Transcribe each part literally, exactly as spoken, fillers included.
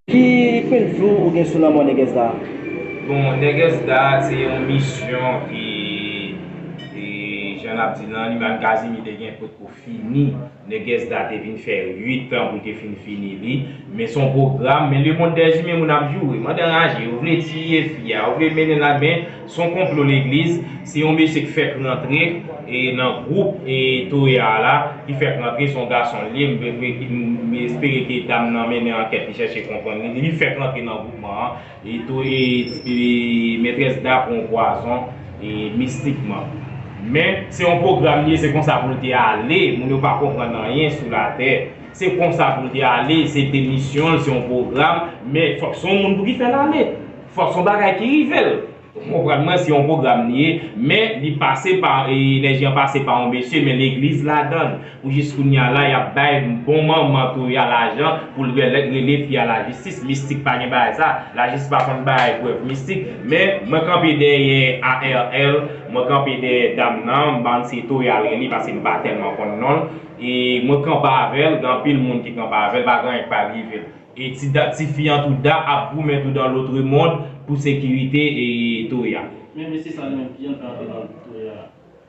Ki pwennvi ou gen sou lanmò Nègès Da? Bon, Nègès Da se yon misyon e, e jan n ap di lan, Limann Kazimi te gen potko fini. Nègès Da te vin fè uit an pou l te fin fini li. Men se yon pwogram, men lemonn dèzimen moun ap joure. Mande anraje, yo vle tiye fi a, yo vle mennen l la, men se yon konplo legliz. Se yon mesye k fèk rantre e nan gwoup e Toya la, ki fèk rantre, se yon gason l ye. M, m, m, m espere ke dam nan mennen ankèt li chèche konprann li. Li fèk rantre nan gwoupman an. E tou e, e metrès Da pran yon pwazon e mistikman. Men se yon pwogram li ye, se konsa pou l te ale, moun yo pa konprann anyen sou latè. Se konsa pou l te ale, se te misyon l, se yon pwogram, men fòk se yon moun pou ki fè l ale. Fòk se yon bagay ki rive l. Ou konprann mwen, se yon pwogram li ye, men li pase pa, e, enèji an pase pa yon mesye, men legliz ladan l. Pou jis kounya la, y ap bay bon manman Toya lajan pou l rele, rele fi a lajistis. Mistik pa gen bagay sa. Lajistis pa konn bay prèv mistik. Men, mwen kanpe dèyè A R L, mwen kanpe dèyè dam nan, m panse Toya l rele paske m pa tèlman konn non l. E mwen kanpe avè l, gen anpil moun ki kanpe avè l, pa gen anyen k pa rive l. E ti, da, ti fi an tou Da ap goumen tou dans l'autre monde pou sekirite e Toya. Men mesye sa li menm, kijan l fè antre nan Toya a?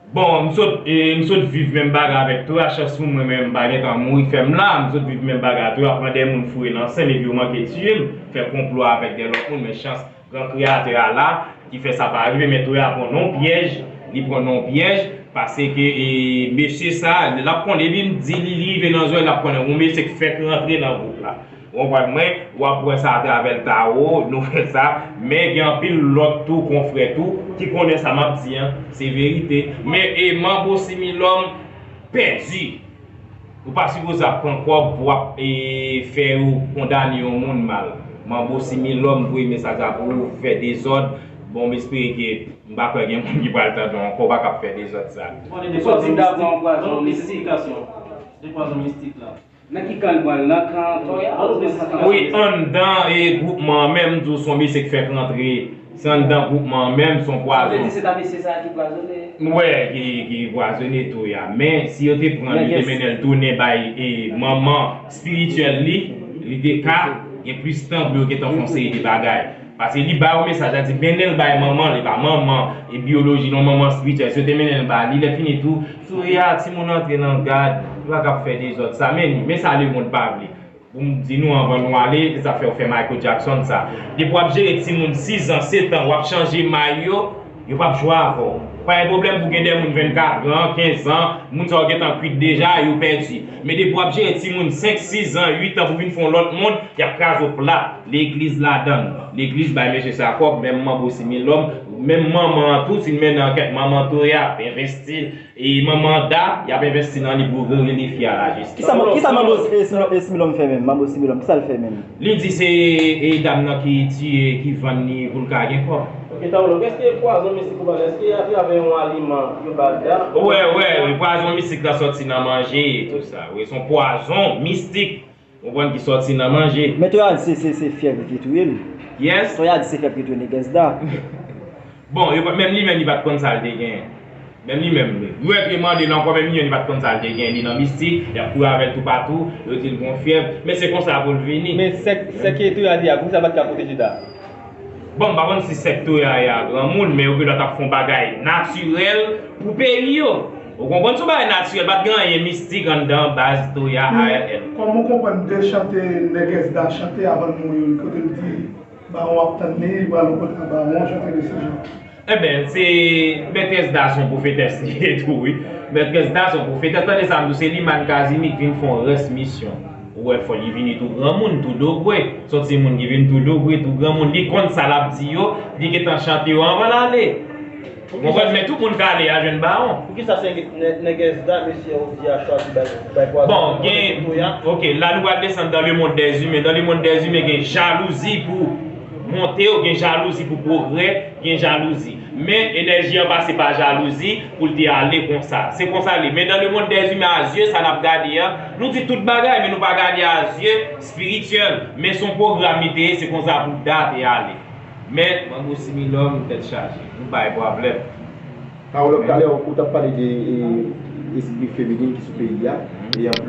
Bon, m sot, e, m sot viv menm bagay avèk Toya, chans pou mwen, men m pa gentan mouri k fè m la, m sot viv menm bagay ak Toya, pran de moun foure nan sen m epi yo manke tiye m, fè konplo avèk de lòt moun, men chans gran Kreyatè a la, ki fè sa pa rive, men Toya pran nan yon pyèj, li pran nan yon pyèj, paske, e, mesye sa, l ap konnen, epi m di li, li rive nan zòrèy, l ap konnen, yon mesye k fèk rantre nan gwoup la. Ou konprann mwen, w ap wè sa atravè l tawo, nou fè sa, men gen anpil lòt tou, konfrè tou, ki konnen sa m ap di an, se verite. Men, e, Manbo Similòm pèdi. Ou pa sipoze ap pran kòb pou w ap, e, fè yo kondane yon moun mal. Manbo Similòm voye mesaj la pou ou, fè dezòd. Bon, m espere ke m pa kwè gen moun ki pral tande w ankò, ou pa ka ap fè dezòd sa. Ou sòti davwa yon pwazon mistik. De pwazon mistik la. Nan ki kan l pran l? Nan kan Toya? Wi, anndan e gwoupman an menm, m di w se yon mesye k fèk rantre. Se anndan gwoupman an menm, se yon pwazon. Sa vle di se ta mesye sa a ki pwazone? M wè ki, ki pwazone Toya. Men, si yo te pran l, yo te mennen l tounen bay e manman espirityèl li, li te ka gen plis tan pou yo gentan fè yon seri de bagay. Paske li ba yo mesaj la, di mennen l bay manman l, e pa manman e biyoloji non, manman espirityèl. Si yo te mennen l ba li, lè fini tou, Toya, timoun antre nan gad, yo pa ka ap fè dezòd sa. Men, men sa lemonn pa vle. Pou m di nou anvan nou ale, se sa fè yo fè Michael Jackson sa. Depi w ap jere timoun sis an, sèt an, w ap chanje may yo, yo p ap jwe avè w. Pa gen pwoblèm pou gen de moun vennkat an, kenz an, moun sa yo gentan kwit deja, yo pèdi. Men depi w ap jere timoun senk, sis an, uit an pou vin fè yon lòt moun, y ap kraze w plat. Legliz ladan l. Legliz bay mesye sa kòb, menm Manbo Similòm, menm manman an tou, si l mennen ankèt manman Toya ap envesti l. E manman Da, y ap envesti nan li pou rele fi a lajistis. Kisa, kisa Manbo Similòm fè menm? Manbo Similòm, kisa l fè menm? Li di se e dam nan ki tiye, ki vann li pou l ka gen kòb. Ok, Tawolo, èske pwazon mistik ou pale, èske atravè yon aliman yo ba Da? Wè, wè, pwazon mistik la sòti nan manje e tou sa. Wi, se yon pwazon mistik. Ou konprann ki sòti nan manje. Men Toya di se, se, se fyèv ki touye l. Kiyès? Toya di se fyèv ki touye Nègès Da. Bon, yo pa, menm li menm li pa t konn sa l te genyen. Menm li menm, yo wè ke mande l ankò, menm li menm li pa t konn sa l te genyen. Li nan mistik, y ap kouri avè l toupatou, yo di l gon fyèv. Men se konsa pou l vini. Men sèk, sèk Toya di a, poukisa l pa t ka pwoteje Da? Bon, m pa konn si sèk Toya a granmoun, men yo gendwa t ap fè yon bagay natirèl pou peyi yo. Ou konprann, se yon bagay natirèl, pa t gen anyen mistik anndan baz Toya A R L. Kòman w konprann de chante Nègès Da chante avan l mouri yo, kote l di Bawon ap tann li, li pral rankontre ak Bawon, chante de se jan. Enben, se Mètrès Da se yon pwofetès li ye tou, wi. Mètrès Da se yon pwofetès. Tande sa m di w, se Limann Kazimi k vin fè yon rès misyon. Ou wè, fò li vini tou granmoun, tou dogwe. Se yon timoun ki vin tou dogwe, tou granmoun. Li konn sa l ap di yo, li gentan chante yo anvan l ale. Ou konprann, men tout moun k ale a jwenn bawon. Poukisa se Nègès Da mesye Odi a chwazi bay, bay pwazon? Bon, gen, ok, la nou pral desann dans le monde des humains. Dans le monde des humains, gen jalouzi pou monte, gen jalouzi pou pwogrè, gen jalouzi. Men enèji an pase pa jalouzi pou l te ale konsa. Se konsa li. Men dans le monde des humains, a zye sa n ap gade an, nou di tout bagay, men nou pa gade a zye espirityèl. Men se yon pwogram li te ye, se konsa pou Da te ale. Men, Manbo Similòm, tèt chaje. Nou pa gen pwoblèm. Pawòl ap talè, ou t ap pale de e, espri feminen ki sou peyi a. E an